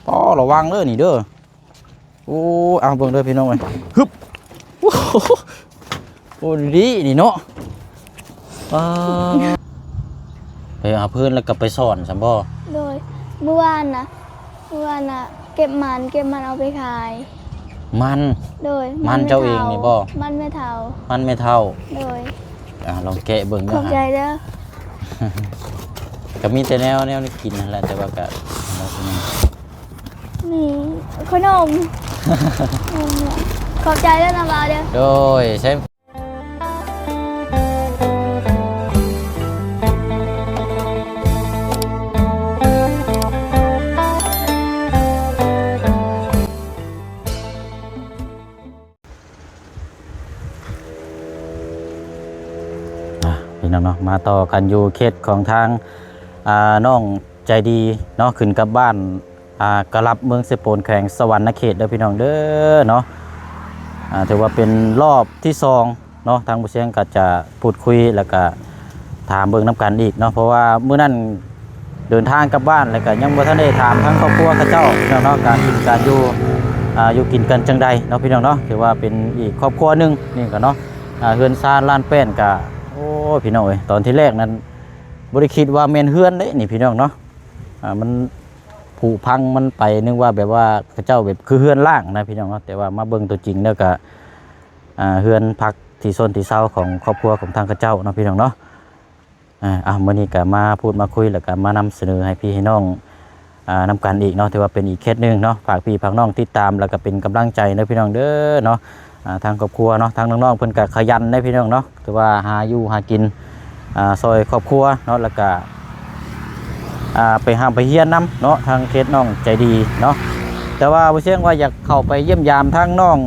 ອໍ ລະວັງເດີນີ້ເດີ. ໂອ້ ເອົາເບິ່ງເດີພີ່ນ້ອງເອີຍ ຮຶບ ໂອ້ໂຫ ໂອ້ ດີນີ້ເນາະ ປາ ໄປເອົາພື້ນແລ້ວກໍໄປສອນຊັ້ນບໍ່? ໂດຍ ມື້ວານນະ ມື້ວານນະ ເກັບມັນ ເກັບມັນເອົາໄປຂາຍ ມັນ ໂດຍ ມັນເຈົ້າເອງນີ້ບໍ່? ມັນແມ່ເຖົ້າ ມັນແມ່ເຖົ້າ ໂດຍ ອ່າ ລອງແກະເບິ່ງເດີ ຂອບໃຈເດີ ກໍມີແຕ່ແນວ ແນວກິນຫັ້ນແຫຼະ ແຕ່ວ່າກໍ ນີ້ ຂະໜົມ ຂອບໃຈເດີນະບ່າວເດີ ໂດຍ ໃຊ້ ອ່ະ ພີ່ນ້ອງເນາະ ມາຕໍ່ກັນຢູ່ເຂດຂອງທາງ ອ່າ ນ້ອງໃຈດີເນາະ ຂຶ້ນກັບບ້ານ ອ່າ ກະລັບ ເມືອງເຊໂປນ ແຂວງສະຫວັນນະເຂດເດີພີ່ນ້ອງເດີເນາະ ອ່າ ຖືວ່າເປັນລອບທີສອງເນາະ ທາງບໍ່ຊຽງກໍຈະພູດຄຸຍ ແລ້ວກະຖາມເບິ່ງນຳກັນອີກເນາະ ເພາະວ່າມື້ນັ້ນເດີນທາງກັບບ້ານ ແລ້ວກະຍັງບໍ່ທັນໄດ້ຖາມທາງຄອບຄົວເຂົາເຈົ້າເນາະ ການກິນການຢູ່ ອ່າ ຢູ່ກິນກັນຈັ່ງໃດເນາະ ພີ່ນ້ອງເນາະ ຖືວ່າເປັນອີກຄອບຄົວໜຶ່ງນີ້ກໍເນາະ ອ່າ ເຮືອນຊານລານແປ້ນກະ ໂອ້ ພີ່ນ້ອງເອີຍ ຕອນທີແລກນັ້ນບໍ່ໄດ້ຄິດວ່າແມ່ນເຮືອນເດ້ນີ້ ພີ່ນ້ອງເນາະ ອ່າ ມັນ ຜຸພັງມັນໄປ ນຶກວ່າແບບວ່າເຂົາເຈົ້າແບບຄືເຮືອນຮ້າງນະພີ່ນ້ອງເນາະ ແຕ່ວ່າມາເບິ່ງຕົວຈິງແລ້ວກະ ອ່າ ເຮືອນພັກທີ່ຊົນທີ່ເຊົາຂອງຄອບຄົວຂອງທາງເຂົາເຈົ້າເນາະ ພີ່ນ້ອງເນາະ ອ່າ ເອົາ ມື້ນີ້ກະມາພູດມາຄຸຍ ແລ້ວກະມານຳສະເໜີໃຫ້ພີ່ໃຫ້ນ້ອງ ອ່າ ນຳກັນອີກເນາະ ຖືວ່າເປັນອີກເຂດໜຶ່ງເນາະ ຝາກພີ່ຝາກນ້ອງຕິດຕາມ ແລ້ວກະເປັນກຳລັງໃຈເດີພີ່ນ້ອງເດີເນາະ ອ່າ ທາງຄອບຄົວເນາະ ທາງນ້ອງໆເພິ່ນກະຂະຫຍັນເດ້ພີ່ນ້ອງເນາະ ຖືວ່າຫາຢູ່ຫາກິນ ອ່າ ຊ່ອຍຄອບຄົວເນາະ ແລ້ວກະ ອ່າ ໄປຮ່ຳໄປຮຽນນຳເນາະ ທາງເຂດນ້ອງໃຈດີເນາະ ແຕ່ວ່າບໍ່ຊຽງວ່າຢາກເຂົ້າໄປຢ້ຽມຢາມທາງນ້ອງ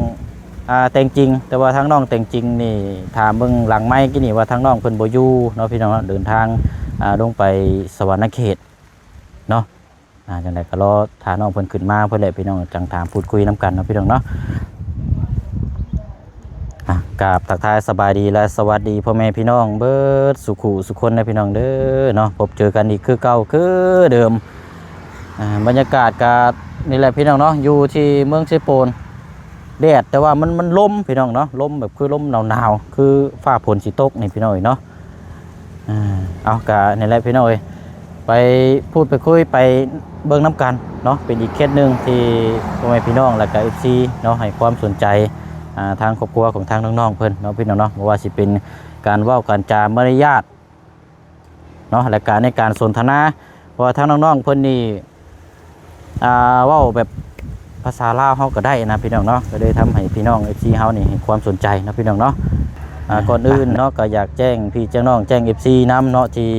ອ່າ ແຕ່ງຈິງ ແຕ່ວ່າທາງນ້ອງແຕ່ງຈິງນີ້ ຖາມເບິ່ງຫຼັງໄມກີ້ນີ້ວ່າທາງນ້ອງເພິ່ນບໍ່ຢູ່ເນາະ ພີ່ນ້ອງເນາະ ເດີນທາງ ອ່າ ລົງໄປສະຫວັນນະເຂດເນາະ ອ່າ ຈັ່ງໃດກໍລໍຖ້ານ້ອງເພິ່ນຂຶ້ນມາເພິ່ນແຫຼະ ພີ່ນ້ອງ ຈັ່ງຖາມພູດຄຸຍນຳກັນເນາະ ພີ່ນ້ອງເນາະ ອ່າ ກາບທັກທາຍສະບາຍດີ ແລະ ສະຫວັດດີພໍ່ແມ່ພີ່ນ້ອງເບິດສູ່ຄູ່ສູ່ຄົນເດີພີ່ນ້ອງເດີເນາະ ພົບເຈີກັນອີກຄືເກົ່າຄືເດີມ ອ່າ ບັນຍາກາດກໍນີ້ແຫຼະ ພີ່ນ້ອງເນາະ ຢູ່ທີ່ເມືອງເຊໂປນ ແດດ ແຕ່ວ່າມັນ ມັນລົມພີ່ນ້ອງເນາະ ລົມແບບຄືລົມໜາວໆ ຄືຟ້າຝົນຊິຕົກນີ້ພີ່ນ້ອງເອີຍເນາະ ອ່າ ເອົາ ກະນີ້ແຫຼະພີ່ນ້ອງເອີຍ ໄປພູດໄປຄຸຍໄປເບິ່ງນຳກັນເນາະ ເປັນອີກເຂດໜຶ່ງທີ່ພໍ່ແມ່ພີ່ນ້ອງ ແລ້ວກະ ເອັຟຊີ ເນາະ ໃຫ້ຄວາມສົນໃຈ ອ່າ ທາງຄອບຄົວຂອງທາງນ້ອງໆເພິ່ນເນາະ ພີ່ນ້ອງເນາະ ບໍ່ວ່າຊິເປັນການເວົ້າການຈາມາລະຍາດ ເນາະ ແລະກະໃນການສົນທະນາ ເພາະວ່າທາງນ້ອງໆເພິ່ນນີ້ ອ່າ ເວົ້າແບບພາສາລາວເຮົາກໍໄດ້ນະພີ່ນ້ອງເນາະ ກໍເລີຍທຳໃຫ້ພີ່ນ້ອງເອັຟຊີເຮົານີ້ໃຫ້ຄວາມສົນໃຈເນາະພີ່ນ້ອງເນາະ ອ່າ ກ່ອນອື່ນເນາະ ກໍຢາກແຈ້ງພີ່ແຈ້ງນ້ອງ ແຈ້ງເອັຟຊີນຳເນາະ ທີ່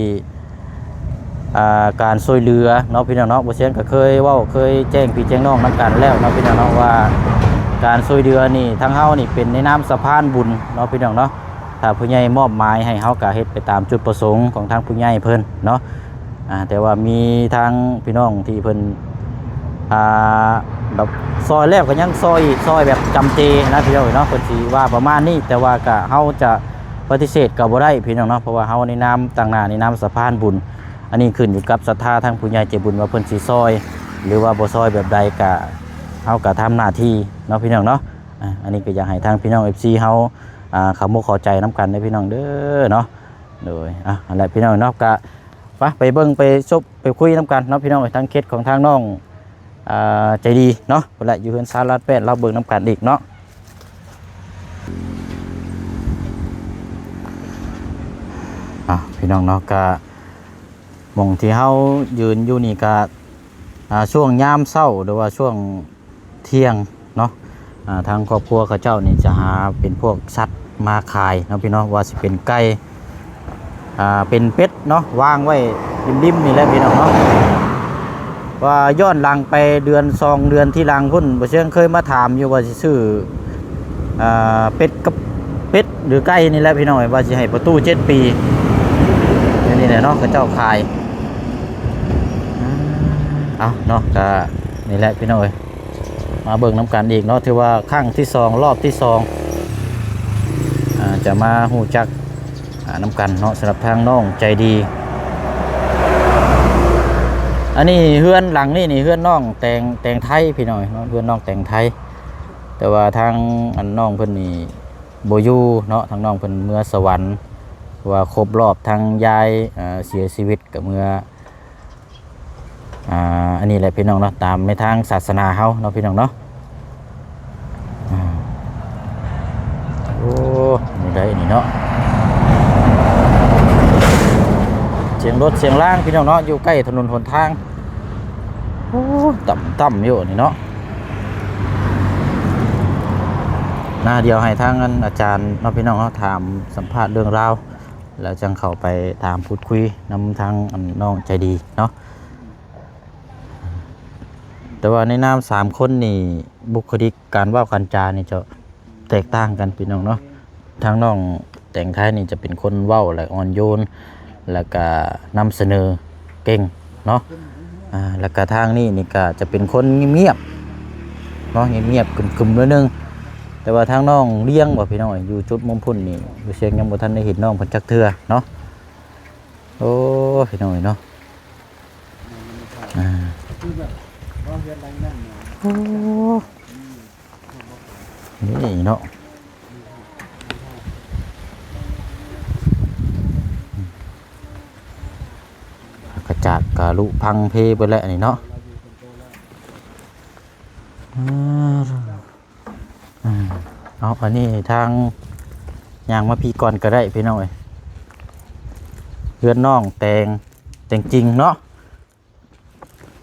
ອ່າ ການຊ່ວຍເຫຼືອເນາະພີ່ນ້ອງເນາະ ບໍ່ຊຽງກໍເຄີຍເວົ້າ ເຄີຍແຈ້ງພີ່ແຈ້ງນ້ອງນຳກັນແລ້ວເນາະພີ່ນ້ອງເນາະ ວ່າການຊ່ວຍເຫຼືອນີ້ ທາງເຮົານີ້ເປັນໃນນາມສະພານບຸນເນາະພີ່ນ້ອງເນາະ ຖ້າຜູ້ໃຫຍ່ມອບໝາຍໃຫ້ເຮົາກະເຮັດໄປຕາມຈຸດປະສົງຂອງທາງຜູ້ໃຫຍ່ເພິ່ນເນາະ ອ່າ ແຕ່ວ່າມີທາງພີ່ນ້ອງທີ່ເພິ່ນ ອ່າ ແບບຊ່ອຍແລ້ວກໍຍັງຊ່ອຍອີກ ຊ່ອຍແບບຈຳເຈນະພີ່ນ້ອງເນາະ ເພິ່ນຊິວ່າປະມານນີ້ ແຕ່ວ່າກະເຮົາຈະປະຕິເສດກໍບໍ່ໄດ້ພີ່ນ້ອງເນາະ ເພາະວ່າເຮົາໃນນາມ ຕາງໜ້າໃນນາມສະພານບຸນ ອັນນີ້ຂຶ້ນຢູ່ກັບສັດທາທາງຜູ້ໃຫຍ່ໃຈບຸນວ່າເພິ່ນຊິຊ່ອຍ ຫຼືວ່າບໍ່ຊ່ອຍແບບໃດ ກະເຮົາກະທຳໜ້າທີ່ເນາະພີ່ນ້ອງເນາະ ອ່າ ອັນນີ້ກໍຢາກໃຫ້ທາງພີ່ນ້ອງເອັຟຊີເຮົາ ອ່າ ເຂົ້າອົກເຂົ້າໃຈນຳກັນເດີພີ່ນ້ອງເດີເນາະ ໂດຍ ອ່ະ ຫັ້ນແຫຼະພີ່ນ້ອງເນາະ ກະ ໄປ ໄປເບິ່ງໄປຊົມໄປຄຸຍນຳກັນເນາະພີ່ນ້ອງເອີຍ ທາງເຂດຂອງທາງນ້ອງ ອ່າ ໃຈດີເນາະ ພຸ້ນແຫຼະ ຢູ່ເຮືອນຊານລາດແປດ ລາວເບິ່ງນຳກັນອີກເນາະ ອ່າ ພີ່ນ້ອງເນາະ ກະ ໝ່ອງທີ່ເຮົາຢືນຢູ່ນີ້ກະ ອ່າ ຊ່ວງຍາມເຊົ້າ ຫຼືວ່າຊ່ວງ ທ່ຽງເນາະ ອ່າ ທາງຄອບຄົວເຂົາເຈົ້ານີ້ຈະຫາເປັນພວກສັດມາຂາຍເນາະພີ່ນ້ອງ ວ່າຊິເປັນໄກ່ ອ່າ ເປັນເປັດເນາະ ວາງໄວ້ລິມໆນີ້ແຫຼະພີ່ນ້ອງເນາະ ວ່າຍ້ອນຫຼັງໄປເດືອນສອງເດືອນທີ່ຫຼັງພຸ້ນ ບໍ່ຊຽງເຄີຍມາຖາມຢູ່ວ່າຊິຊື້ ອ່າ ເປັດກັບ ເປັດ ຫຼື ໄກ່ນີ້ແຫຼະພີ່ນ້ອງ ວ່າຊິໃຫ້ປະຕູເຈັດປີ ແນວນີ້ແຫຼະເນາະ ເຂົາເຈົ້າຂາຍ ເອົາເນາະ ກະນີ້ແຫຼະພີ່ນ້ອງເອີຍ ມາເບິ່ງນຳກັນອີກເນາະ ຖືວ່າຄັ້ງທີສອງ ລອບທີສອງ ອ່າ ຈະມາຮູ້ຈັກ ອ່າ ນຳກັນເນາະ ສຳລັບທາງນ້ອງໃຈດີ ອັນນີ້ເຮືອນຫຼັງນີ້ນີ້ເຮືອນນ້ອງແຕງ ແຕງໄທພີ່ນ້ອງເນາະ ເຮືອນນ້ອງແຕງໄທ ແຕ່ວ່າທາງອັນນ້ອງເພິ່ນນີ້ບໍ່ຢູ່ເນາະ ທາງນ້ອງເພິ່ນເມືອສະຫວັນ ເພາະວ່າຄົບລອບທາງຍາຍ ເອີ ເສຍຊີວິດກໍເມືອ ອ່າ ອັນນີ້ແຫຼະພີ່ນ້ອງເນາະ ຕາມໃນທາງສາສະໜາເຮົາເນາະພີ່ນ້ອງເນາະ ອ່າ ໂອ້ ນີ້ໄດ້ນີ້ເນາະ ສຽງລົດສຽງລາງພີ່ນ້ອງເນາະ ຢູ່ໃກ້ຖະໜົນຫົນທາງ ໂອ້ ຕ່ຳໆຢູ່ນີ້ເນາະ ນະ ດຽວໃຫ້ທາງອັນອາຈານເນາະພີ່ນ້ອງເນາະ ຖາມສຳພາດເລື່ອງລາວ ແລ້ວຈັ່ງເຂົ້າໄປຖາມພູດຄຸຍນຳທາງອັນນ້ອງໃຈດີເນາະ ແຕ່ວ່າໃນນາມສາມຄົນນີ້ ບຸກຄະລິກການເວົ້າການຈານີ້ຈະແຕກຕ່າງກັນພີ່ນ້ອງເນາະ ທາງນ້ອງແຕງໄທນີ້ຈະເປັນຄົນເວົ້າ ແລະ ອ່ອນໂຍນ ແລ້ວກະນຳສະເໜີເກັ່ງເນາະ ອ່າ ແລ້ວກະທາງນີ້ນີ້ກະຈະເປັນຄົນງຽບໆເນາະ ງຽບໆ ກຶມໆ ໜ້ອຍໜຶ່ງ ແຕ່ວ່າທາງນ້ອງລ້ຽງບໍ່ພີ່ນ້ອງ ຢູ່ຈຸດມຸມພຸ້ນນີ້ ຢູ່ຊຽງຍັງບໍ່ທັນໄດ້ເຫັນນ້ອງເພິ່ນຈັກເທື່ອເນາະ ໂອ້ ພີ່ນ້ອງເອີຍເນາະ ອ່າ ໂອ້ ນີ້ເນາະ ກະຈາດກະລຸພັງເພເບິດແລ້ວນີ້ເນາະ ອ່າ ເອົາ ອັນນີ້ທາງ ຍ່າງມາພີ້ກ່ອນກໍໄດ້ພີ່ນ້ອງເອີຍ ເຮືອນນ້ອງແຕງ ແຕງຈິງເນາະ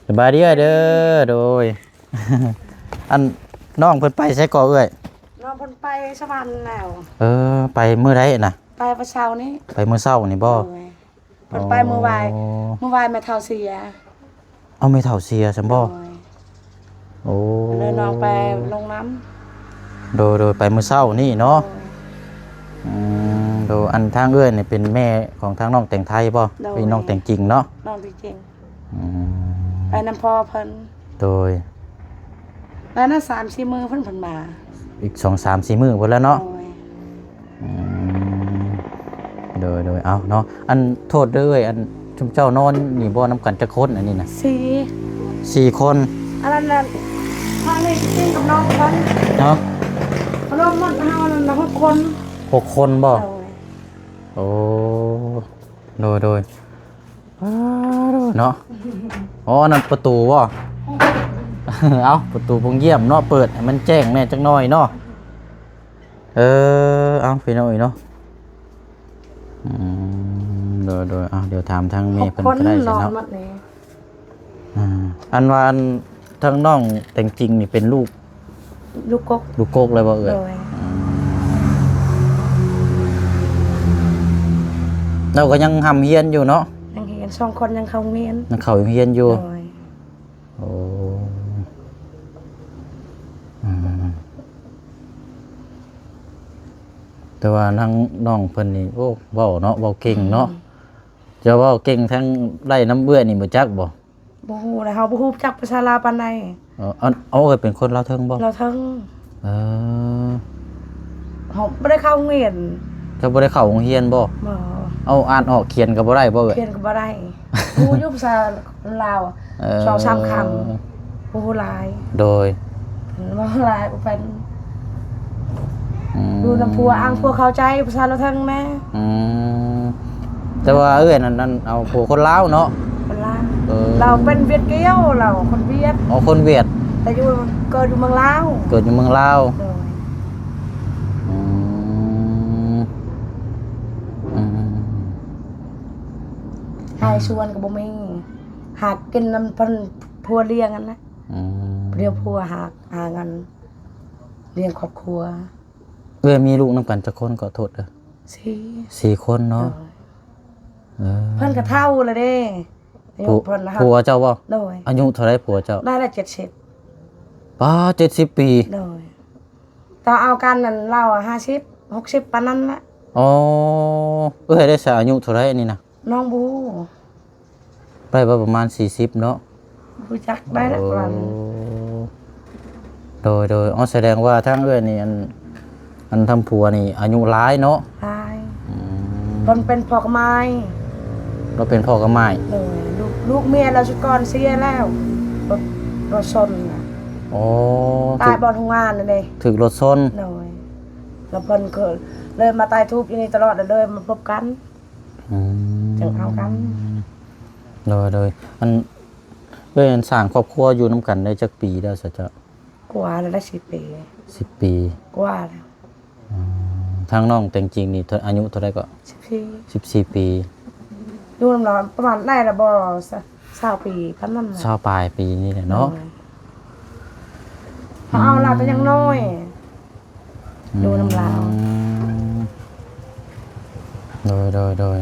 ສະບາຍດີເດີ ໂດຍ ອັນ ນ້ອງເພິ່ນໄປໃສເກາະເອື້ອຍ? ນ້ອງເພິ່ນໄປສະຫວັນແລ້ວ ເອີ ໄປມື້ໃດນະ? ໄປມື້ເຊົ້ານີ້ ໄປມື້ເຊົ້ານີ້ບໍ່? ໂດຍ ເພິ່ນໄປມື້ວາຍ ອໍ ມື້ວາຍແມ່ເຖົ້າເສຍ ເອົາ ແມ່ເຖົ້າເສຍຊັ້ນບໍ່? ໂດຍ ໂອ້ ແລ້ວນ້ອງໄປລົງນຳ ໂດຍ ໂດຍ ໄປມື້ເຊົ້ານີ້ເນາະ ໂດຍ ອືມ ໂດຍ ອັນທາງເອື້ອຍນີ້ເປັນແມ່ຂອງທາງນ້ອງແຕງໄທບໍ່? ໂດຍ ເປັນນ້ອງແຕງຈິງເນາະ ນ້ອງແຕງຈິງ ອືມ ໄປນຳພໍ່ເພິ່ນ ໂດຍ ໄປນະ ສາມສີ່ມື້ເພິ່ນ ເພິ່ນມາ ອີກສອງສາມສີ່ມື້ພຸ້ນແຫຼະເນາະ ໂດຍ ອືມ ໂດຍ ໂດຍ ເອົາເນາະ ອັນ ໂທດເດີເອື້ອຍ ອັນ ຊຸມເຈົ້ານອນນີ້ບໍ່ນຳກັນຈັກຄົນອັນນີ້ນະ? ສີ່ ສີ່ຄົນ ອັນນັ້ນນະ ທາງນີ້ກິນກັບນ້ອງເພິ່ນເນາະ ລວມໝົດເຮົານັ້ນນະ ຫົກຄົນ ຫົກຄົນບໍ່? ໂດຍ ໂອ້ ໂດຍ ໂດຍ ປາດໂທ້ເນາະ ອໍ ອັນນັ້ນປະຕູບໍ່? ເອົ້າ ປະຕູໂພງຢ້ຽມເນາະ ເປີດໃຫ້ມັນແຈ້ງແດ່ຈັກໜ້ອຍເນາະ ເອີ ເອົ້າ ພີ່ນ້ອງເອີຍເນາະ ອືມ ໂດຍ ໂດຍ ເອົ້າ ດຽວຖາມທາງແມ່ເພິ່ນກໍໄດ້ຊັ້ນເນາະ ອ່າ ອັນວ່າ ອັນ ທາງນ້ອງແຕງຈິງນີ້ເປັນລູກ ລູກກົກ ລູກກົກເລີຍບໍ່ເອື້ອຍ? ໂດຍ ອືມ ລາວກໍຍັງຮ່ຳຮຽນຢູ່ເນາະ? ຍັງຮຽນ ສອງຄົນຍັງເຂົ້າໂຮງຮຽນ ຍັງເຂົ້າໂຮງຮຽນຢູ່ ໂດຍ ໂອ້ ອືມ ແຕ່ວ່າທາງນ້ອງເພິ່ນນີ້ ໂອ້ ເວົ້າເນາະ ເວົ້າເກັ່ງເນາະ ອືມ ຈະເວົ້າເກັ່ງທັງໄດ້ນຳເອື້ອຍນີ້ບໍ່ຈັກບໍ່? ບໍ່ຮູ້ແຫຼະ ເຮົາບໍ່ຮູ້ຈັກພາສາລາວປານໃດ ເອີ ອັນ ເອົາ ເອື້ອຍເປັນຄົນລາວເທິງບໍ່? ລາວເທິງ ເອີ ເຮົາບໍ່ໄດ້ເຂົ້າໂຮງຮຽນ ເຈົ້າບໍ່ໄດ້ເຂົ້າໂຮງຮຽນບໍ່? ບໍ່ ເອົາ ອ່ານອອກຂຽນກໍບໍ່ໄດ້ບໍ່ເອື້ອຍ? ຂຽນກໍບໍ່ໄດ້ ຮູ້ຢູ່ພາສາລາວ ເອີ ສອງສາມຄຳ ບໍ່ຮູ້ຫຼາຍ ໂດຍ ເວົ້າຫຼາຍບໍ່ເປັນ ອືມ ຢູ່ນຳຜົວ ອ້າງຜົວເຂົ້າໃຈພາສາລາວເທິງແດ່ ອືມ ແຕ່ວ່າເອື້ອຍນັ້ນ ນັ້ນເອົາຜົວຄົນລາວເນາະ ຄົນລາວ ເອີ ລາວເປັນຫວຽດກ່ຽວ ລາວຄົນຫວຽດ ອໍ ຄົນຫວຽດ ແຕ່ຢູ່ ເກີດຢູ່ເມືອງລາວ ເກີດຢູ່ເມືອງລາວ ໂດຍ ອືມ ອືມ ໄຮ່ສວນກໍບໍ່ມີ ຫາກິນນຳເພິ່ນ ຜົວລ້ຽງຫັ້ນນະ ອືມ ດຽວຜົວຫາ ຫາເງິນລ້ຽງຄອບຄົວ ເອື້ອຍມີລູກນຳກັນຈັກຄົນ? ຂໍໂທດເດີ ສີ່ ສີ່ຄົນເນາະ ໂດຍ ເອີ ເພິ່ນກໍເຖົ້າແລ້ວເດ້ ອາຍຸ ຜູ້ ເພິ່ນນະ ຜົວເຈົ້າບໍ່? ໂດຍ ອາຍຸເທົ່າໃດຜົວເຈົ້າ? ໄດ້ລະເຈັດສິບ ປາ ເຈັດສິບປີ ໂດຍ ຕອນເອົາກັນນັ້ນລາວຫ້າສິບ ຫົກສິບປານນັ້ນລະ ອໍ ເອື້ອຍໄດ້ສະ ອາຍຸເທົ່າໃດອັນນີ້ນະ? ນ້ອງບໍ່ຮູ້ ໄດ້ວ່າປະມານສີ່ສິບເນາະ ບໍ່ຮູ້ຈັກໄດ້ລະ ໂອ້ ປະມານ ໂດຍ ໂດຍ ອໍ ສະແດງວ່າທາງເອື້ອຍນີ້ ອັນ ອັນທາງຜົວນີ້ອາຍຸຫຼາຍເນາະ ຫຼາຍ ອືມ ເພິ່ນເປັນພໍ່ກັບໝ້າຍ ລາວເປັນພໍ່ກັບໝ້າຍ. ໂດຍ ລູກ ລູກເມຍລາວຊຸກ່ອນເສຍແລ້ວ ລົດ ລົດຊົນນະ. ອໍ ຕາຍບ່ອນໂຮງງານນັ້ນເດ້ ຖືກລົດຊົນ. ໂດຍ ແລ້ວເພິ່ນກໍເລີຍມາຕາຍທຸບຢູ່ນີ້ຕະຫຼອດ ແລ້ວເລີຍມາພົບກັນ. ອືມ ຈັ່ງເອົາກັນ. ໂດຍ ໂດຍ ອັນ ເອື້ອຍ ອັນສ້າງຄອບຄົວຢູ່ນຳກັນໄດ້ຈັກປີແລ້ວຊະເຈົ້າ? ກວ່າແລ້ວ ໄດ້ສິບປີ. ສິບປີ ກວ່າແລ້ວ. ອືມ ທາງນ້ອງແຕງຈິງນີ້ເທົ່າ ອາຍຸເທົ່າໃດເກາະ? ສິບສີ່ ສິບສີ່ປີ. ຢູ່ນຳລາວປະມານໄດ້ລະບໍ່ ຊາວ ຊາວປີປານນັ້ນນະ ຊາວປາຍປີນີ້ແຫຼະເນາະ. ໂດຍ ເຮົາເອົາລາວແຕ່ຍັງນ້ອຍ ອືມ ຢູ່ນຳລາວ. ໂດຍ ໂດຍ ໂດຍ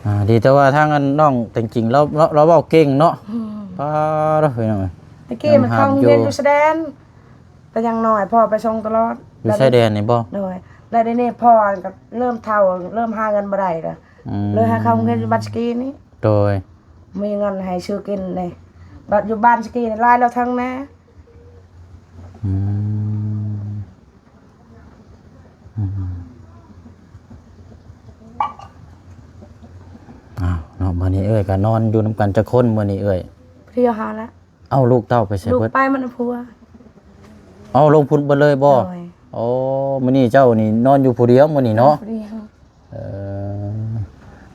ອ່າ ດີແຕ່ວ່າທາງອັນນ້ອງແຕງຈິງລາວ ລາວ ລາວເວົ້າເກັ່ງເນາະ. ອືມ ປາດໂທ້ ພີ່ນ້ອງເອີຍ ແຕ່ກີ້ມັນເຂົ້າໂຮງຮຽນຢູ່ຊາຍແດນ ແຕ່ຍັງນ້ອຍ ພໍ່ໄປສົ່ງຕະຫຼອດ. ຢູ່ຊາຍແດນນີ້ບໍ່? ໂດຍ ແລ້ວດຽວນີ້ພໍ່ກໍເລີ່ມເຖົ້າ ເລີ່ມຫາເງິນບໍ່ໄດ້ລະ. ອືມ ເລີຍໃຫ້ເຂົ້າໂຮງຮຽນຢູ່ບ້ານສະກີນີ້. ໂດຍ ມີເງິນໃຫ້ຊື້ກິນເດ້ ບັດຢູ່ບ້ານສະກີນີ້ລາຍລາວເທິງແດ່. ອືມ ອືມ ອ້າວເນາະ ມື້ນີ້ເອື້ອຍກໍນອນຢູ່ນຳກັນຈັກຄົນມື້ນີ້ເອື້ອຍ? ຜູ້ດຽວຫັ້ນລະ. ເອົ້າ ລູກເຕົ້າໄປໃສເບິດ? ລູກໄປໝົດນຳຜົວ. ເອົາ ລົງພຸ້ນເບິດເລີຍບໍ່? ໂດຍ ໂອ້ ມື້ນີ້ເຈົ້ານີ້ນອນຢູ່ຜູ້ດຽວມື້ນີ້ເນາະ? ຜູ້ດຽວ. ເອີ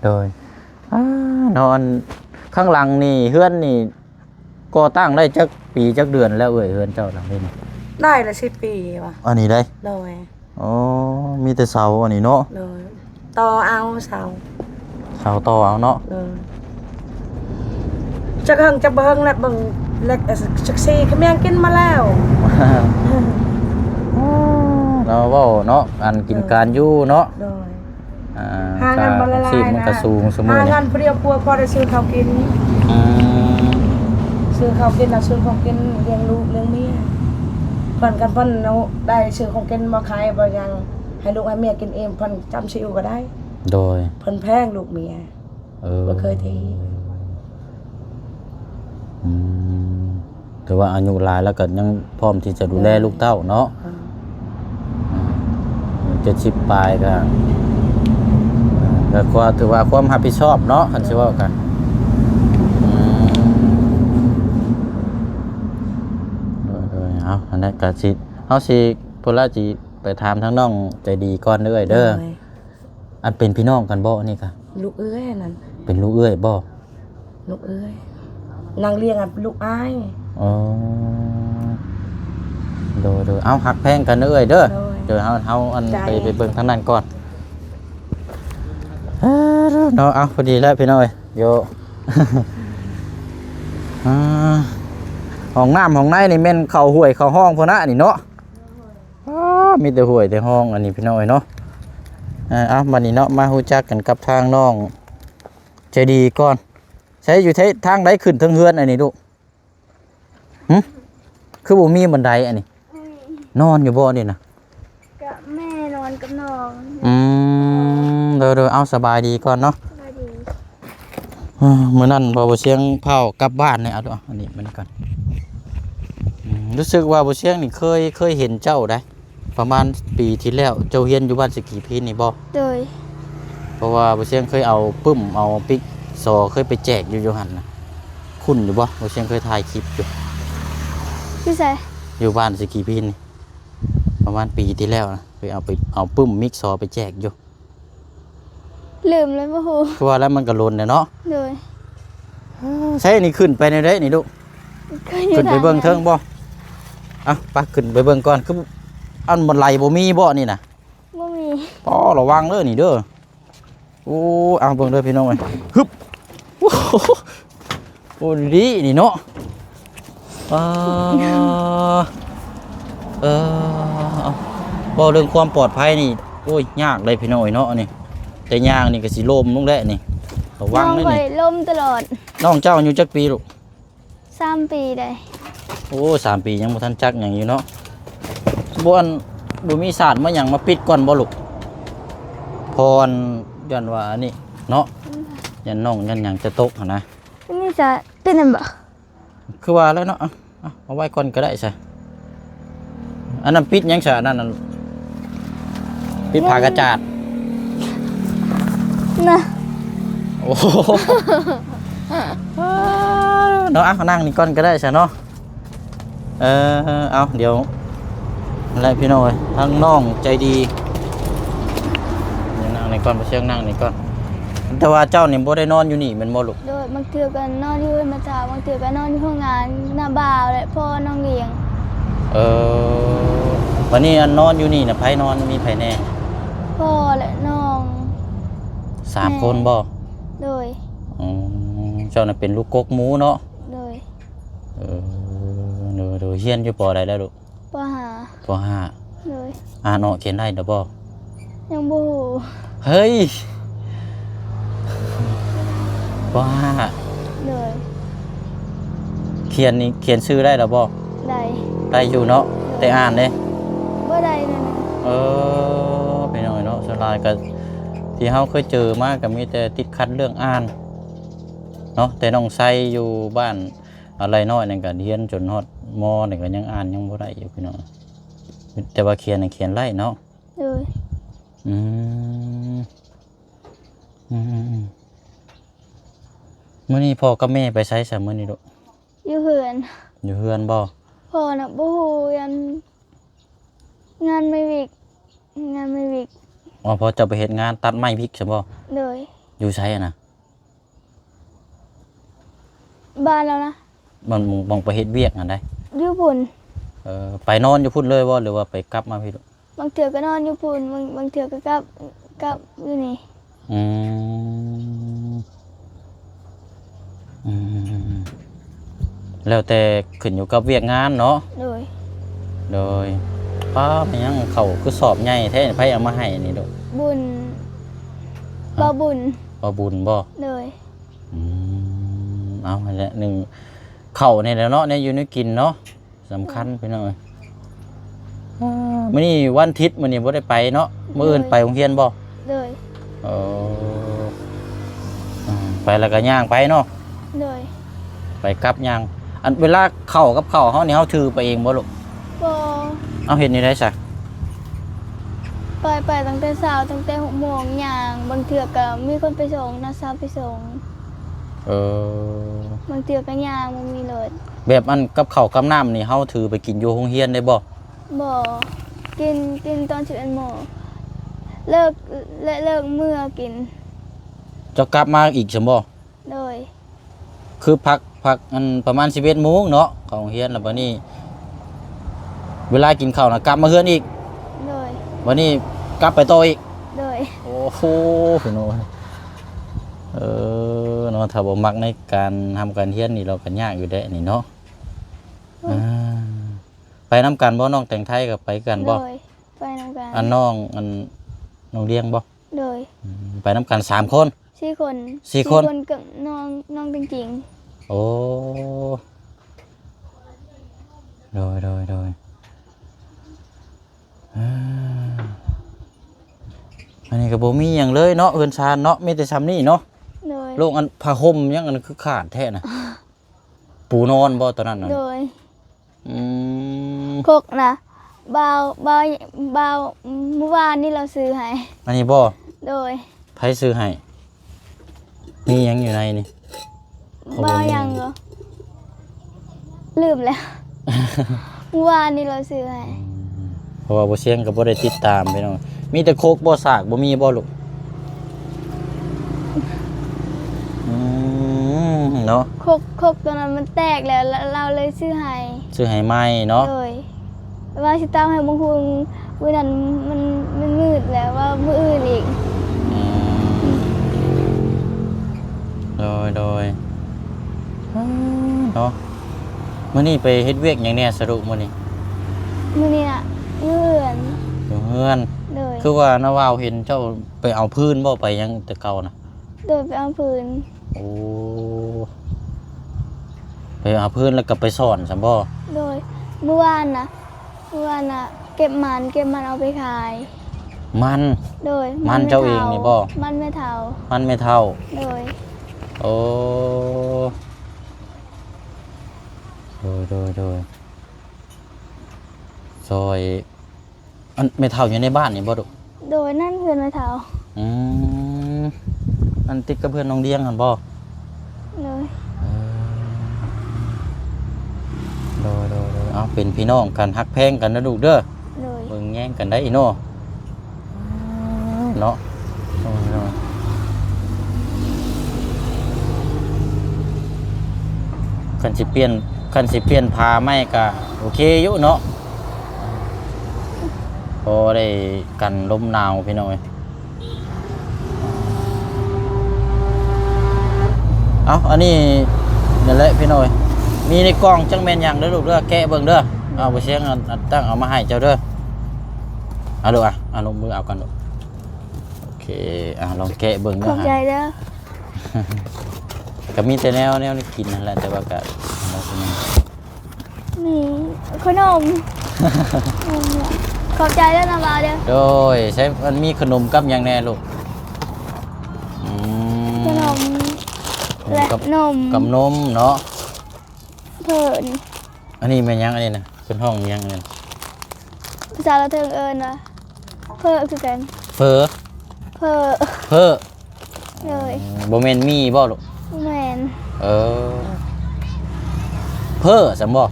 ໂດຍ ອ່າ ເນາະ ອັນຂ້າງຫຼັງນີ້ ເຮືອນນີ້ກໍ່ຕັ້ງໄດ້ຈັກປີຈັກເດືອນແລ້ວເອື້ອຍ ເຮືອນເຈົ້າຫຼັງນີ້? ໄດ້ລະສິບປີວ່າ ອັນນີ້ໄດ໋? ໂດຍ. ອໍ ມີແຕ່ເສົາອັນນີ້ເນາະ? ໂດຍ ຕໍ່ເອົາເສົາ ເສົາຕໍ່ເອົາເນາະ? ໂດຍ. ຈັກເຫິງຈັກບໍ່ເຫິງແລ້ວ ເບິ່ງເຫຼັກ ເອີ ຈັກສີຂະແມງກິນມາແລ້ວ. ລາວເວົ້າເນາະ ການກິນ ໂດຍ ການຢູ່ເນາະ. ໂດຍ. ອ່າ ຫາເງິນບໍ່ຫຼາຍໆ ອາຊີບມັນກໍສູງຊຸມື້ນີ້ ຫາເງິນຜູ້ດຽວຜົວພໍໄດ້ຊື້ເຂົ້າກິນ. ອືມ ຊື້ເຂົ້າກິນ ເອົາຊື້ຂອງກິນລ້ຽງລູກລ້ຽງເມຍ. ເພິ່ນ ຄັນເພິ່ນເນາະ ໄດ້ຊື້ຂອງກິນມາຂາຍບໍ່ຫຍັງ ໃຫ້ລູກໃຫ້ເມຍກິນອີ່ມ ເພິ່ນຈຳຊິຢູ່ກໍໄດ້. ໂດຍ. ເພິ່ນແພງລູກເມຍ. ເອີ ບໍ່ເຄີຍຖີ້. ອືມ ຖືວ່າອາຍຸຫຼາຍແລ້ວກໍຍັງພ້ອມທີ່ຈະດູແລ ໂດຍ ລູກເຕົ້າເນາະ. ອືມ ເຈັດສິບປາຍກໍ ກໍຄວາມ ຖືວ່າຄວາມຮັບຜິດຊອບເນາະ ຄັນຊິເວົ້າກັນ. ອືມ ໂດຍໆ ເອົາ ອັນນັ້ນກໍຊິ ເຮົາຊິ ພຸ້ນລະ ຊິໄປຖາມທາງນ້ອງໃຈດີກ່ອນເດີ້ ເອື້ອຍເດີ້. ໂດຍ. ອັນເປັນພີ່ນ້ອງກັນບໍ່ອັນນີ້ກະ? ລູກເອື້ອຍນັ້ນ. ເປັນລູກເອື້ອຍບໍ່? ລູກເອື້ອຍ. ນາງລ້ຽງອັນລູກອ້າຍ. ອໍ ໂດຍໆ ເອົາ ຮັກແພງກັນເດີ້ເອື້ອຍເດີ້. ໂດຍ. ໂດຍ ເຮົາ ເຮົາອັນ ໃຈ ໄປ ໄປເບິ່ງທາງນັ້ນກ່ອນ. ເອີ ເນາະ ເອົາ ພໍດີແລ້ວພີ່ນ້ອງເອີຍ ໂຍ ອ່າ ຫ້ອງນ້ຳຫ້ອງໃນນີ້ແມ່ນເຂົ້າຫ້ວຍເຂົ້າຮ່ອງພຸ້ນນະນີ້ເນາະ. ອ້າ ມີແຕ່ຫ້ວຍແຕ່ຮ່ອງອັນນີ້ພີ່ນ້ອງເອີຍເນາະ. ເອົາ ບັດນີ້ເນາະ ມາຮູ້ຈັກກັນກັບທາງນ້ອງໃຈດີກ່ອນ. ໃສ ຢູ່ທາງໃດຂຶ້ນເທິງເຮືອນອັນນີ້ລູກ? ຫຶ? ຄືບໍ່ມີບັນໄດອັນນີ້? ອືມ ນອນຢູ່ບໍ່ນີ້ນະ? ກະແມ່ນອນກັບນ້ອງ. ອືມ ໂດຍໆ ເອົາ ສະບາຍດີກ່ອນເນາະ. ສະບາຍດີ. ເອີ ມື້ນັ້ນວ່າບໍ່ຊຽງພາກັບບ້ານນີ້ ເອົາ ອັນນີ້ມັນກ່ອນ. ອືມ ຮູ້ສຶກວ່າບໍ່ຊຽງນີ້ເຄີຍ ເຄີຍເຫັນເຈົ້າໄດ໋ ປະມານປີທີ່ແລ້ວ ເຈົ້າຮຽນຢູ່ບ້ານສະກີພີນນີ້ບໍ່? ໂດຍ. ເພາະວ່າບໍ່ຊຽງເຄີຍເອົາປຶ້ມ ເອົາປິກຊໍ ເຄີຍໄປແຈກຢູ່ ຢູ່ຫັ້ນນະ. ຄຸ້ນຢູ່ບໍ່? ບໍ່ຊຽງເຄີຍຖ່າຍຄລິບຢູ່. ຢູ່ໃສ? ຢູ່ບ້ານສະກີພີນນີ້ ປະມານປີທີ່ແລ້ວນະ ເຄີຍເອົາໄປ ເອົາປຶ້ມມິກຊໍໄປແຈກຢູ່. ລືມແລ້ວ ບໍ່ຮູ້. ຄືວ່າແລ້ວ ມັນກໍດົນແລ້ວເນາະ. ໂດຍ. ໃສ ນີ້ຂຶ້ນໄປແນວໃດນີ້ລູກ? ຂຶ້ນໄປເບິ່ງເທິງບໍ່? ເອົ້າ ໄປ ຂຶ້ນໄປເບິ່ງກ່ອນ. ຄື ອັນບັນໄດບໍ່ມີບໍ່ນີ້ນະ? ບໍ່ມີ. ອໍ ລະວັງເດີ້ນີ້ເດີ້. ໂອ້ ເອົາ ເບິ່ງເດີ້ພີ່ນ້ອງເອີຍ. ຮຶບ ໂອ້ໂຫ ໂອ້ ດີນີ້ເນາະ. ອ່າ ເອີ ເວົ້າເລື່ອງຄວາມປອດໄພນີ້ ໂອ້ຍ ຍາກເດ້ພີ່ນ້ອງເອີຍເນາະ ອັນນີ້ ແຕ່ຍ່າງນີ້ກໍຊິລົ້ມລົງແລ້ວນີ້ ລະວັງເດີ້ນີ້. ນ້ອງຂ້ອຍລົ້ມຕະຫຼອດ. ນ້ອງເຈົ້າອາຍຸຈັກປີລູກ? ສາມປີໄດ໋. ໂອ້ ສາມປີຍັງບໍ່ທັນຈັກຫຍັງຢູ່ເນາະ. ບໍ່ ອັນ ບໍ່ມີສາດມາຫຍັງມາປິດກ່ອນບໍ່ລູກ? ເພາະ ຢ້ານວ່າອັນນີ້ເນາະ ຢ້ານນ້ອງຢ້ານຫຍັງຈະຕົກຫັ້ນນະ. ມີສາດ ເປັນຫຍັງບໍ່? ຄືວ່າແລ້ວເນາະ ເອົາ ເອົາ ເອົາໄວ້ກ່ອນກໍໄດ້ຊະ. ອັນນັ້ນປິດຫຍັງຊະ? ອັນນັ້ນ ອັນ ປິດຜ້າກະຈາດນະ. ໂອ້ໂຫ ເນາະ ອ່ະ ນັ່ງນີ້ກ່ອນກໍໄດ້ຊະເນາະ. ເອີ ເອົາ ດຽວ ນັ້ນແຫຼະພີ່ນ້ອງເອີຍ ທາງນ້ອງໃຈດີ ດຽວນັ່ງນີ້ກ່ອນ ບໍ່ຊຽງນັ່ງນີ້ກ່ອນ. ແຕ່ວ່າເຈົ້ານີ້ບໍ່ໄດ້ນອນຢູ່ນີ້ແມ່ນບໍ່ລູກ? ໂດຍ ບາງເທື່ອກໍນອນຢູ່ເຮືອນແມ່ເຖົ້າ ບາງເທື່ອກໍນອນຢູ່ໂຮງງານນາບ່າວ ແລະ ພໍ່ນ້ອງລ້ຽງ. ເອີ ບັດນີ້ອັນນອນຢູ່ນີ້ນະ ໃຜນອນ ມີໃຜແດ່? ພໍ່ ແລະ ນ້ອງ ສາມຄົນບໍ່? ໂດຍ. ອືມ ເຈົ້ານະເປັນລູກກົກໝູເນາະ? ໂດຍ. ເອີ ໂດຍໆ ຮຽນຢູ່ ປໍ ໃດແລ້ວລູກ? ປໍຫ້າ. ປໍຫ້າ. ໂດຍ. ອ່ານອອກຂຽນໄດ້ແລ້ວບໍ່? ຍັງບໍ່ຮູ້. ເຮີ້ຍ ປໍຫ້າ. ໂດຍ. ຂຽນນີ້ ຂຽນຊື່ໄດ້ແລ້ວບໍ່? ໄດ້. ໄດ້ຢູ່ເນາະ. ໂດຍ. ແຕ່ອ່ານເດ້? ບໍ່ໄດ້ແນວນັ້ນ. ເອີ ພີ່ນ້ອງເນາະ ສ່ວນຫຼາຍກໍທີ່ເຮົາເຄີຍເຈີມາກໍມີແຕ່ຕິດຂັດເລື່ອງອ່ານເນາະ. ແຕ່ນ້ອງໄຊຢູ່ບ້ານ ອາໄລນ້ອຍນັ້ນກໍຮຽນຈົນຮອດ ມ ນີ້ກໍຍັງອ່ານຍັງບໍ່ໄດ້ຢູ່ພີ່ນ້ອງ ແຕ່ວ່າຂຽນນະຂຽນໄດ້ເນາະ. ໂດຍ. ອືມ ອືມໆໆ ມື້ນີ້ພໍ່ກັບແມ່ໄປໃສຊະມື້ນີ້ລູກ? ຢູ່ເຮືອນ. ຢູ່ເຮືອນບໍ່? ພໍ່ນະບໍ່ຮູ້ ຢ້ານງານໄມ້ວິກ ງານໄມ້ວິກ. ອໍ ພໍ່ເຈົ້າໄປເຮັດງານຕັດໄມ້ວິກຊັ້ນບໍ່? ໂດຍ. ຢູ່ໃສຫັ້ນນະ? ບ້ານລາວນະ ມັນ ໝ່ອງ ໝ່ອງໄປເຮັດວຽກຫັ້ນໃດ? ຢູ່ພຸ້ນ. ເອີ ໄປນອນຢູ່ພຸ້ນເລີຍບໍ່ ຫຼືວ່າໄປກັບມາພີ້? ບາງເທື່ອກໍນອນຢູ່ພຸ້ນ ບາງ ບາງເທື່ອກໍກັບ ກັບຢູ່ນີ້. ອືມ ອືມໆໆ ແລ້ວແຕ່ຂຶ້ນຢູ່ກັບວຽກງານເນາະ. ໂດຍ. ໂດຍ. ປ້າ ແມ່ນຫຍັງເຂົ້າຄືສອບໃຫຍ່ແທ້ ໃຜເອົາມາໃຫ້ນີ້ລູກ? ບຸນ. ຮະ? ບ່າວບຸນ. ບ່າວບຸນບໍ່? ໂດຍ. ອືມ ເອົາຫັ້ນແຫຼະ ໜຶ່ງເຂົ້ານີ້ແຫຼະເນາະ ແນວຢູ່ແນວກິນເນາະ ສຳຄັນ ໂດຍ ພີ່ນ້ອງເອີຍ. ອາ ມື້ນີ້ວັນທິດ ມື້ນີ້ບໍ່ໄດ້ໄປເນາະ. ໂດຍ. ມື້ອື່ນໄປໂຮງຮຽນບໍ່? ໂດຍ. ເອີ ອືມ ໄປແລ້ວກໍຍ່າງໄປເນາະ. ໂດຍ. ໄປກັບຍ່າງ ອັນເວລາເຂົ້າກັບເຂົ້າເຮົານີ້ ເຮົາຖືໄປເອງບໍ່ລູກ? ບໍ່. ເອົາ ເຮັດແນວໃດຊະ? ໄປ ໄປຕັ້ງແຕ່ເຊົ້າ ຕັ້ງແຕ່ຫົກໂມງຍ່າງ ບາງເທື່ອກໍມີຄົນໄປສົ່ງ ນ້າສາວໄປສົ່ງ. ເອີ ບາງເທື່ອກໍຍ່າງ ບໍ່ມີລົດ. ແບບອັນກັບເຂົ້າກັບນ້ຳນີ້ ເຮົາຖືໄປກິນຢູ່ໂຮງຮຽນໄດ້ບໍ່? ບໍ່. ກິນ ກິນຕອນສິບເອັດໂມງ ເລີກ ແລະ ເລີກເມືອກິນ. ເຈົ້າກັບມາອີກຊັ້ນບໍ່? ໂດຍ. ຄືພັກ ພັກອັນປະມານສິບເອັດໂມງເນາະ ເຂົ້າໂຮງຮຽນ ແລ້ວບັດນີ້ເວລາກິນເຂົ້ານະກັບມາເຮືອນອີກ. ໂດຍ. ບັດນີ້ກັບໄປຕໍ່ອີກ. ໂດຍ. ໂອ້ໂຫ ພີ່ນ້ອງ ເອີ ເນາະ ຖ້າບໍ່ມັກໃນການຮ່ຳການຮຽນນີ້ ເຮົາກໍຍາກຢູ່ເດ້ນີ້ເນາະ. ໂດຍ. ອ່າ ໄປນຳກັນບໍ່? ນ້ອງແຕງໄທກໍໄປກັນບໍ່? ໂດຍ. ໄປນຳກັນ. ອັນນ້ອງ ອັນນ້ອງລ້ຽງບໍ່? ໂດຍ. ອືມ ໄປນຳກັນສາມຄົນ. ສີ່ຄົນ. ສີ່ຄົນ. ສີ່ຄົນກັບນ້ອງ ນ້ອງເປັນຈິງ. ໂອ້ ໂດຍ ໂດຍ ໂດຍ. ເອີ ອັນນີ້ກໍບໍ່ມີຫຍັງເລີຍເນາະ ເຮືອນຊານເນາະ ມີແຕ່ຊ່ຳນີ້ເນາະ. ໂດຍ. ໂລກ ອັນຜ້າຫົ່ມຫຍັງ ອັນນັ້ນຄືຂາດແທ້ນະ. ປູນອນບໍ່ຕອນນັ້ນນະ? ໂດຍ. ອືມ ຄົກນະ ບ່າວ ບ່າວ ບ່າວ ມື້ວານນີ້ລາວຊື້ໃຫ້. ອັນນີ້ບໍ່? ໂດຍ. ໃຜຊື້ໃຫ້? ມີຫຍັງຢູ່ໃນນີ້? ບ່າວຫຍັງກໍລືມແລ້ວ ມື້ວານນີ້ລາວຊື້ໃຫ້. ອືມ ເພາະວ່າບໍ່ຊຽງກໍບໍ່ໄດ້ຕິດຕາມພີ່ນ້ອງ. ມີແຕ່ຄົກບໍ່? ສາກບໍ່ມີບໍ່ລູກ? ອືມ ເນາະ ຄົກ ຄົກຕົວນັ້ນມັນແຕກແລ້ວ ລ- ລາວເລີຍຊື້ໃຫ້. ຊື້ໃຫ້ໃໝ່ເນາະ. ໂດຍ. ວ່າຊິຕຳໃຫ້ບັກຫຸ່ງມື້ນັ້ນ ມັນ ມັນມືດແລ້ວ ວ່າມື້ອື່ນອີກ. ອືມ ໂດຍ ໂດຍ. ເນາະ ມື້ນີ້ໄປເຮັດວຽກຫຍັງແດ່ສະລູກມື້ນີ້? ມື້ນີ້ນະ ຢູ່ເຮືອນ. ຢູ່ເຮືອນ. ໂດຍ. ຄືວ່ານ້າວາວເຫັນເຈົ້າໄປເອົາຟືນບໍ່ ໄປຫຍັງແຕ່ເກົ່ານະ? ໂດຍ ໄປເອົາຟືນ. ໂອ້ ໄປເອົາຟືນແລ້ວກໍໄປສອນຊັ້ນບໍ່? ໂດຍ. ມື້ວານນະ ເມື່ອວານນະ ເກັບມັນ ເກັບມັນເອົາໄປຂາຍ. ມັນ? ໂດຍ. ມັນເຈົ້າເອງນີ້ບໍ່? ມັນແມ່ເຖົ້າ. ມັນແມ່ເຖົ້າ. ໂດຍ. ໂອ້ ໂດຍ ໂດຍ ໂດຍ. ຊ່ອຍ ອັນແມ່ເຖົ້າຢູ່ໃນບ້ານນີ້ບໍ່ລູກ? ໂດຍ. ນັ້ນເຮືອນແມ່ເຖົ້າ. ອືມ ອັນຕິດກັບເຮືອນນ້ອງດຽງຫັ້ນບໍ່? ໂດຍ ເອີ ໂດຍໆໆ ເອົາ ເປັນພີ່ນ້ອງກັນ ຮັກແພງກັນເດີລູກເດີ. ໂດຍ ເບິ່ງແຍງກັນໄດ້ເນາະ. ເນາະ ໂດຍໆ ຄັນຊິປ່ຽນ ຄັນຊິປ່ຽນຜ້າໃໝ່ກະໂອເຄຢູ່ເນາະ ພໍໄດ້ກັນລົມໜາວພີ່ນ້ອງເອີຍ. ເອົ້າ ອັນນີ້ ນັ້ນແຫຼະພີ່ນ້ອງເອີຍ ມີໃນກ່ອງ ຈັກແມ່ນຫຍັງເດີລູກເດີ ແກະເບິ່ງເດີ. ເອົາ ບໍ່ສຽງ ອັນ ອັນຕັ້ງເອົາມາໃຫ້ເຈົ້າເດີ. ເອົາລູກ ອ່ະ ເອົາລົງມືເອົາກ່ອນລູກ. ໂອເຄ ອ່ະ ລອງແກະເບິ່ງເດີ. ຂອບໃຈເດີ. ກະມີແຕ່ແນວ ແນວນີ້ກິນຫັ້ນແຫຼະ ແຕ່ວ່າກະ ນີ້ ຂະໜົມ. ຂອບໃຈເດີນ້າບ່າວເດີ. ໂດຍ ໃຊ້ ມັນມີຂະໜົມກັບຫຍັງແດ່ລູກ? ອືມ ຂະໜົມ ແລະ ກັບນົມ ກັບນົມເນາະ. ເພິ່ນ ອັນນີ້ແມ່ນຫຍັງ ອັນນີ້ນະ ເພິ່ນຮ້ອງຫຍັງອັນນີ້? ພາສາລາວເທິງເອີ້ນວ່າ ເຝີ ຄືກັນ. ເຝີ ເຝີ ເຝີ. ໂດຍ ອືມ ບໍ່ແມ່ນໝີ່ບໍ່ລູກ? ບໍ່ແມ່ນ. ເອີ ເຝີຊັ້ນບໍ່?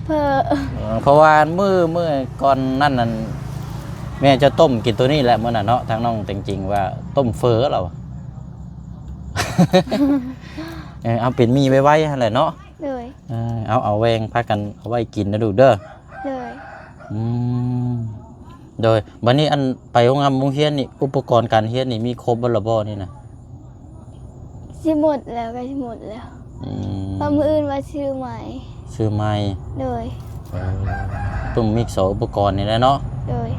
ເຝີ ເອີ ເພາະວ່າມື້ ມື້ກ່ອນນັ້ນນັ້ນ ແມ່ເຈົ້າຕົ້ມກິນໂຕນີ້ແຫຼະມື້ນັ້ນເນາະ ທາງນ້ອງແຕງຈິງວ່າຕົ້ມເຝີລາວ. ເອີ ເອົາເປັນໝີ່ໄວໆຫັ້ນແຫຼະເນາະ. ໂດຍ ເອີ ເອົາ ເອົາແບ່ງພາກັນເອົາໄວ້ກິນນະລູກເດີ. ໂດຍ ອືມ ໂດຍ ບັດນີ້ອັນໄປໂຮງຮຽນ ໂຮງຮຽນນີ້ ອຸປະກອນການຮຽນນີ້ມີຄົບເບິດລະບໍ່ນີ້ນະ? ຊິໝົດແລ້ວ ໃກ້ຊິໝົດແລ້ວ. ອືມ ເພາະມື້ອື່ນວ່າຊື້ໃໝ່. ຊື້ໃໝ່. ໂດຍ ເອີ ເປັນມິກສອງອຸປະກອນນີ້ແຫຼະເນາະ. ໂດຍ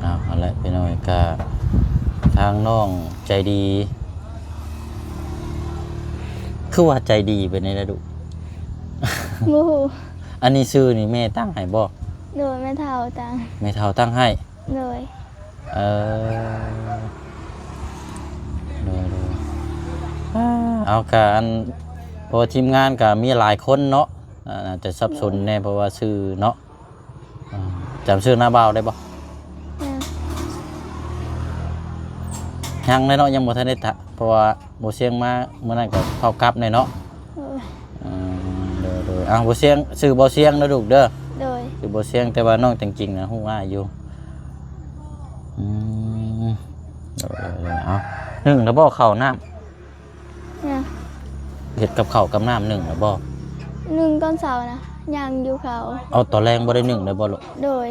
ເອົາ ຫັ້ນແຫຼະພີ່ນ້ອງ ກະທາງນ້ອງໃຈດີ ຄືວ່າໃຈດີເປັນແນວໃດລູກ? ບໍ່ຮູ້. ອັນນີ້ຊື່ນີ້ແມ່ຕັ້ງໃຫ້ບໍ່? ໂດຍ ແມ່ເຖົ້າຕັ້ງ. ແມ່ເຖົ້າຕັ້ງໃຫ້. ໂດຍ ເອີ ໂດຍໆ ອາ ເອົາ ກະອັນ ເພາະວ່າທີມງານກະມີຫຼາຍຄົນເນາະ ອາ ອາດຈະສັບສົນແດ່ ເພາະວ່າຊື່ເນາະ. ອາ ຈຳຊື່ນ້າບ່າວໄດ້ບໍ່? ຍັງ ຍັງເລີຍເນາະ ຍັງບໍ່ທັນໄດ້ ເພາະວ່າ ບໍ່ສຽງມາມື້ນັ້ນກໍເຂົ້າກັບແດ່ເນາະ. ໂດຍ ອືມ ໂດຍໆ ເອົາ ບໍ່ສຽງ ຊື່ບໍ່ສຽງເດີລູກເດີ. ໂດຍ ຊື່ບໍ່ສຽງ ແຕ່ວ່ານ້ອງແຕງຈິງນະຮູ້ອ້າຍຢູ່. ອືມ ໂດຍໆ ເອົາ ໜຶ້ງແລ້ວບໍ່ເຂົ້ານ້ຳ? ຍັງ. ເຮັດກັບເຂົ້າກັບນ້ຳໜຶ້ງແລ້ວບໍ່? ໜຶ້ງຕອນເຊົ້ານະ ຍັງຢູ່ເຂົ້າ. ເອົາ ຕອນແລງບໍ່ໄດ້ໜຶ້ງເລີຍບໍ່ລູກ? ໂດຍ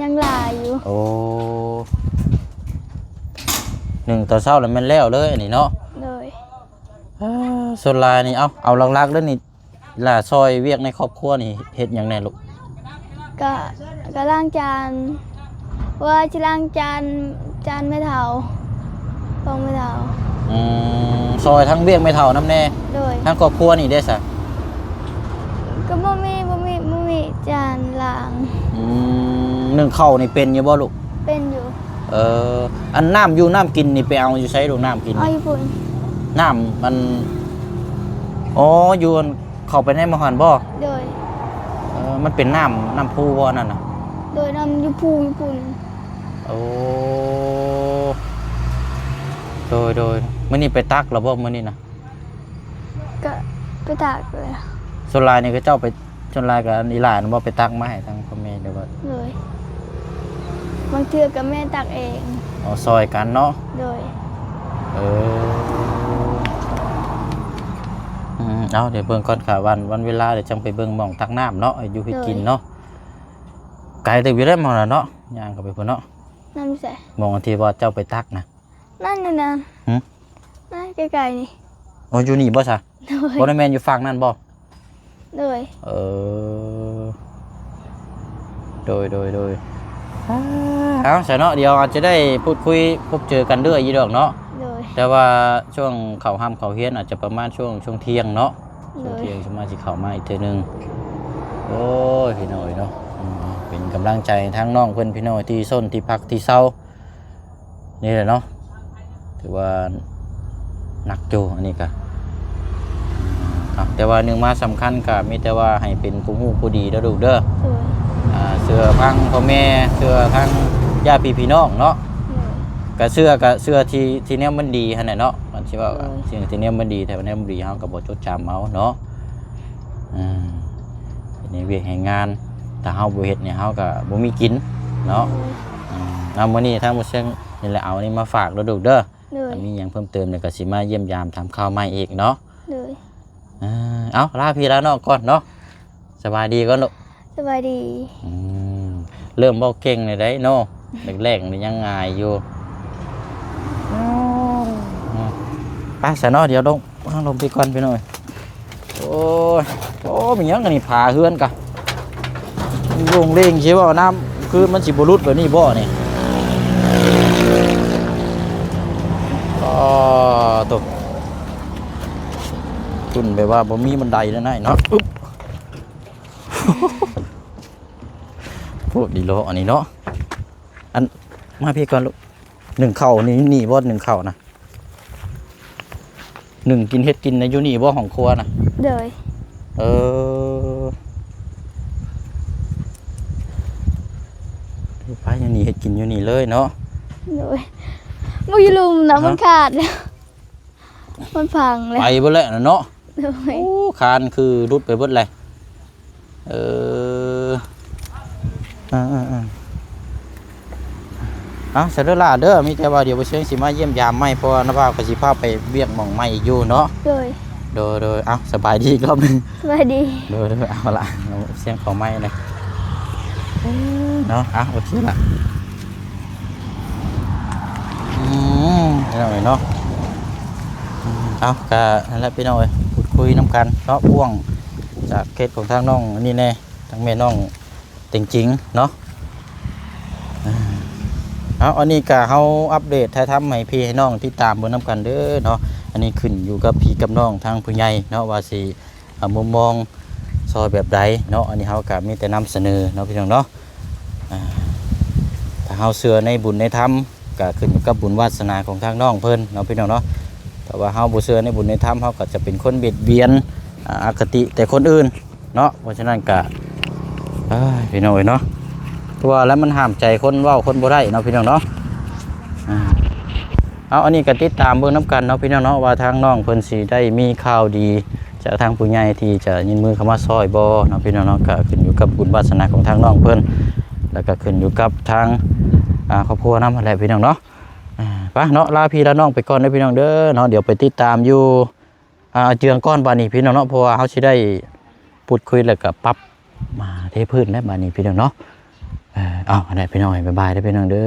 ຍັງຫຼາຍຢູ່. ໂອ້ ໜຶ້ງຕອນເຊົ້າແລ້ວແມ່ນແລ້ວເລີຍອັນນີ້ເນາະ. ໂດຍ ເອີ ສ່ວນຫຼາຍນີ້ ເອົາ ເອົາຫຼັກໆເລີຍນີ້ ລະຊ່ອຍວຽກໃນຄອບຄົວນີ້ເຮັດຫຍັງແດ່ລູກ? ກະ ກະລ້າງຈານ ວ່າຊິລ້າງຈານ ຈານແມ່ເຖົ້າ ຂອງແມ່ເຖົ້າ. ອືມ ຊ່ອຍທັງວຽກແມ່ເຖົ້ານຳແດ່. ໂດຍ ທາງຄອບຄົວນີ້ເດ້ຊະ? ກໍບໍ່ມີ ບໍ່ມີ ບໍ່ມີຈານລ້າງ. ອືມ ໜຶ້ງເຂົ້ານີ້ເປັນຢູ່ບໍ່ລູກ? ເປັນຢູ່. ເອີ ອັນນ້ຳຢູ່ນ້ຳກິນນີ້ໄປເອົາຢູ່ໃສລູກ ນ້ຳກິນ? ເອົາຢູ່ພຸ້ນ. ນ້ຳມັນ ອໍ ຢູ່ອັນ ເຂົ້າໄປໃນໝ່ອງຫັ້ນບໍ່? ໂດຍ ເອີ ມັນເປັນນ້ຳ ນ້ຳພູບໍ່ອັນນັ້ນນະ? ໂດຍ ນ້ຳຢູ່ພູຢູ່ພຸ້ນ. ໂອ້ ໂດຍໆ ມື້ນີ້ໄປຕັກແລ້ວບໍ່ມື້ນີ້ນະ? ກະໄປຕັກແລ້ວ. ສ່ວນຫຼາຍນີ້ເຂົາເຈົ້າໄປ ສ່ວນຫຼາຍກໍອັນອີຫຼ້ານະບໍ່ໄປຕັກມາໃຫ້ທາງພໍ່ແມ່ ຫຼືວ່າ? ໂດຍ ບາງເທື່ອກໍແມ່ຕັກເອງ. ອໍ ຊ່ອຍກັນເນາະ. ໂດຍ ເອີ ອືມ ເອົາ ດຽວເບິ່ງກ່ອນຄ່ະ ວັນ ວັນເວລາ ດຽວຈັ່ງໄປເບິ່ງໝ່ອງຕັກນ້ຳເນາະ ເຮັດຢູ່ເຮັດກິນເນາະ. ໂດຍ ໄກເຕີບຢູ່ເດ້ໝ່ອງນັ້ນເນາະ ຍ່າງເຂົ້າໄປພຸ້ນເນາະ. ນ້ຳຢູ່ໃສ? ໝ່ອງທີ່ວ່າເຈົ້າໄປຕັກນະ. ນັ້ນ ນັ້ນ ນັ້ນ. ຫື? ນັ້ນໃກ້ໆນີ້. ອໍ ຢູ່ນີ້ບໍ່ຊະ? ໂດຍ ບໍ່ໄດ້ແມ່ນຢູ່ຝັ່ງນັ້ນບໍ່? ໂດຍ ເອີ ໂດຍ ໂດຍ ໂດຍ ອາ ເອົາຊະເນາະ ດຽວອາດຈະໄດ້ພູດຄຸຍພົບເຈີກັນເລື້ອຍຢູ່ດອກເນາະ. ໂດຍ ແຕ່ວ່າຊ່ວງເຂົ້າຮ່ຳເຂົ້າຮຽນອາດຈະປະມານຊ່ວງ ຊ່ວງທ່ຽງເນາະ. ໂດຍ ຊ່ວງທ່ຽງຊິມາ ຊິເຂົ້າມາອີກເທື່ອໜຶ່ງ. ໂອ້ຍ ພີ່ນ້ອງເອີຍເນາະ ອືມ ເປັນກຳລັງໃຈທາງນ້ອງເພິ່ນ ພີ່ນ້ອງ ທີ່ຊົນ ທີ່ພັກ ທີ່ເຊົາ. ນີ້ແຫຼະເນາະ ຖືວ່າໜັກຢູ່ ອັນນີ້ກະ ເນາະ ແຕ່ວ່າໜຶ່ງມາສຳຄັນກໍມີແຕ່ວ່າໃຫ້ເປັນຜູ້ຮູ້ຜູ້ດີເດີລູກເດີ. ໂດຍ ອ່າ ເຊື່ອຟັງພໍ່ແມ່ ເຊື່ອທັງຍາດພີ່ນ້ອງເນາະ. ໂດຍ ກໍເຊື່ອ ກໍເຊື່ອທີ່ ທີ່ແນວມັນດີຫັ້ນແຫຼະເນາະ. ມັນຊິເວົ້າ ໂດຍ ສິ່ງທີ່ແນວມັນດີ ແຕ່ວ່າແນວບໍ່ດີເຮົາກໍບໍ່ຈົດຈຳເອົາເນາະ. ອືມ ໃນວຽກແຮງງານ ຖ້າເຮົາບໍ່ເຮັດນີ້ເຮົາກໍບໍ່ມີກິນເນາະ. ໂດຍ ອືມ ເອົາ ມື້ນີ້ທາງໝູ່ຊຽງນີ້ແຫຼະ ເອົານີ້ມາຝາກເດີລູກເດີ. ໂດຍ ຖ້າມີຫຍັງເພີ່ມເຕີມນີ້ກໍຊິມາຢ້ຽມຢາມຖາມຂ່າວໃໝ່ອີກເນາະ. ໂດຍ ເອີ ເອົາ ລາພີ່ລານ້ອງກ່ອນເນາະ. ສະບາຍດີກ່ອນລູກ. ສະບາຍດີ. ອືມ ເລີ່ມເວົ້າເກັ່ງແລ້ວໄດ໋ເນາະ. ແລກໆນີ້ຍັງອາຍຢູ່. ອືມ ໄປຊະເນາະ ດຽວລົງ ທາງລົງໄປກ່ອນພີ່ນ້ອງ. ໂອ້ຍ ໂອ້ ມີຫຍັງອັນນີ້ ຝາເຮືອນກະໂລ່ງເລ່ງ ຊິເວົ້າ ນ້ຳຄືນມັນຊິບໍ່ຫຼຸດແບບນີ້ບໍ່ນີ້? ອໍ ໂຕ ຂຶ້ນແບບວ່າບໍ່ມີບັນໄດແລ້ວນາຍເນາະ. ອຶບ ໂພດດີເນາະ ອັນນີ້ເນາະ. ອັນ ມາພີ້ກ່ອນລູກ. ໜຶ້ງເຂົ້ານີ້ ນີ້ບໍ່ ໜຶ້ງເຂົ້ານະ? ໜຶ້ງກິນ ເຮັດກິນນະ ຢູ່ນີ້ບໍ່ ຫ້ອງຄົວນະ? ໂດຍ ເອີ ໄປຢູ່ນີ້ ເຮັດກິນຢູ່ນີ້ເລີຍເນາະ. ໂດຍ ບໍ່ຢູ່ລຸ່ມນະ ຮະ? ມັນຂາດແລ້ວ ມັນພັງແລ້ວ ໄປເບິດແລ້ວນະເນາະ. ໂດຍ ໂອ້ ຄານຄືຫຼຸດໄປເບິດແລ້ວ. ເອີ ເອີໆໆ ເອົາ ຊະເດີຫຼ້າເດີ ມີແຕ່ວ່າດຽວບໍ່ຊຽງຊິມາຢ້ຽມຢາມໃໝ່ ເພາະວ່ານ້າບ່າວກໍຊິພາໄປວຽກໝ່ອງໃໝ່ອີກຢູ່ເນາະ. ໂດຍ ໂດຍໆ ເອົາ ສະບາຍດີອີກຮອບໜຶ່ງ. ສະບາຍດີ. ໂດຍໆ ເອົາລະ ຊຽງເຂົ້າໃໝ່ເລີຍ. ເນາະ ເອົາ ໂອເຄລະ. ອືມ ພີ່ນ້ອງເອີຍເນາະ. ອືມ ເອົາ ກະນັ້ນແຫຼະພີ່ນ້ອງເອີຍ ພູດຄຸຍນຳກັນເນາະ ພວກຈາກເຂດຂອງທາງນ້ອງອັນນີ້ແດ່ ທາງແມ່ນ້ອງເຕັງຈິງເນາະ. ເອົາ ອັນນີ້ກະເຮົາອັບເດດຖ່າຍທຳໃຫ້ພີ່ໃຫ້ນ້ອງຕິດຕາມເບິ່ງນຳກັນເດີເນາະ. ອັນນີ້ຂຶ້ນຢູ່ກັບພີ່ກັບນ້ອງທາງຜູ້ໃຫຍ່ເນາະ ວ່າຊິ ອ່າ ມຸມມອງຊ່ອຍແບບໃດເນາະ. ອັນນີ້ເຮົາກໍມີແຕ່ນຳສະເໜີເນາະ ພີ່ນ້ອງເນາະ. ອ່າ ຖ້າເຮົາເຊື່ອໃນບຸນໃນທຳ ກໍຂຶ້ນຢູ່ກັບບຸນວາສະໜາຂອງທາງນ້ອງເພິ່ນເນາະ ພີ່ນ້ອງເນາະ. ຖ້າວ່າເຮົາບໍ່ເຊື່ອໃນບຸນໃນທຳ ເຮົາກໍຈະເປັນຄົນບຽດບຽນ ອ່າ ອະຄະຕິແຕ່ຄົນອື່ນເນາະ. ເພາະສະນັ້ນກໍ ເອີຍ ພີ່ນ້ອງເອີຍເນາະ ຄືວ່າແລ້ວ ມັນຫ້າມໃຈຄົນເວົ້າຄົນບໍ່ໄດ້ເນາະ ພີ່ນ້ອງເນາະ. ອ່າ ເອົາ ອັນນີ້ກໍຕິດຕາມເບິ່ງນຳກັນເນາະ ພີ່ນ້ອງເນາະ ວ່າທາງນ້ອງເພິ່ນຊິໄດ້ມີຂ່າວດີຈາກທາງຜູ້ໃຫຍ່ທີ່ຈະຍື່ນມືເຂົ້າມາຊ່ອຍບໍ່ເນາະ ພີ່ນ້ອງເນາະ. ກໍຂຶ້ນຢູ່ກັບບຸນວາສະໜາຂອງທາງນ້ອງເພິ່ນ ແລ້ວກໍຂຶ້ນຢູ່ກັບທາງ ອ່າ ຄອບຄົວນຳຫັ້ນແຫຼະ ພີ່ນ້ອງເນາະ. ອ່າ ໄປເນາະ ລາພີ່ລານ້ອງໄປກ່ອນເດີ ພີ່ນ້ອງເດີເນາະ. ດຽວໄປຕິດຕາມຢູ່ ອ່າ ເຈືອງກ່ອນບາດນີ້ ພີ່ນ້ອງເນາະ ເພາະວ່າເຮົາຊິໄດ້ ພູດຄຸຍແລ້ວກໍປັບມາເທພື້ນແລ້ວບາດນີ້ ພີ່ນ້ອງເນາະ. ເອີ ເອົາ ອັນໃດ ພີ່ນ້ອງເອີຍ ບາຍບາຍເດີ ພີ່ນ້ອງເດີ.